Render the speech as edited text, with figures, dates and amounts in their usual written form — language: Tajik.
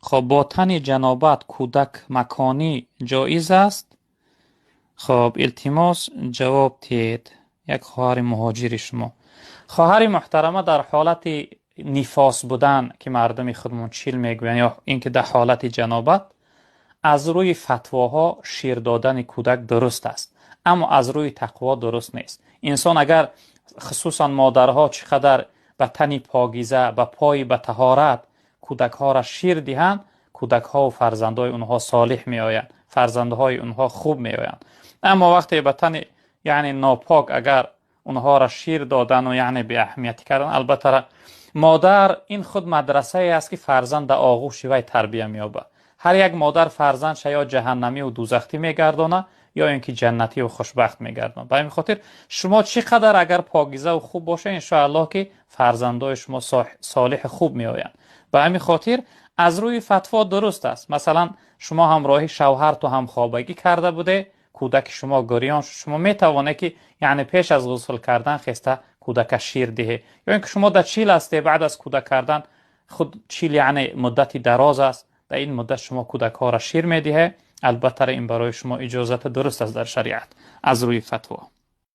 Хоб, бо тани ҷанобат кӯдак маконӣ ҷоиз аст? Хоб, илтимос, ҷавоб диҳед. Як хоҳари муҳоҷири шумо. Хоҳари муҳтарама, дар ҳолати нифос будан, ки мардуми худмон чил мегӯянд, ё ин ки дар ҳолати ҷанобат, аз рӯи фатвоҳо шир додани кӯдак дуруст аст, аммо аз рӯи тақво дуруст нест. Инсон агар, хусусан модарҳо, чӣ қадар ба тани покиза, ба пои ба таҳорат кӯдакҳоро шир диҳанд, кӯдакҳову фарзандҳои онҳо солиҳ меоянд, фарзандҳои онҳо хуб меоянд. Аммо вақте ба тани, яъне, нопок агар онҳоро шир додану, яъне, беаҳамиятӣ кардан, албатта, модар ин худ мадрасае аст, ки фарзанд дар оғӯши вай тарбия меёбад. Ҳар як модар фарзандша ё ҷаҳаннамиву дузахтӣ мегардонад, ё ин ки ҷаннативу хушбахт мегардонад. Ба ҳамин хотир шумо чӣ қадар агар покизаву хуб бошед, иншоаллоҳ, ки фарзандои шумо солиҳи хуб меоянд. Ба ҳамин хотир аз рӯи фатво дуруст аст. Масалан, шумо ҳамроҳи шавҳарту ҳамхобагӣ карда буде, кӯдаки шумо гирён шуд, шумо метавонед, ки, яъне, пеш аз ғусл кардан хеста кӯдака шир диҳед. Ё ин ки шумо дар чил ҳастед, баъд аз кӯдак кардан худ чил, яъне, муддати дароз аст, дар ин муддат шумо кӯдакҳоро шир медиҳед, албатта, ин барои шумо иҷозата дуруст аст дар шариат аз рӯи фатво.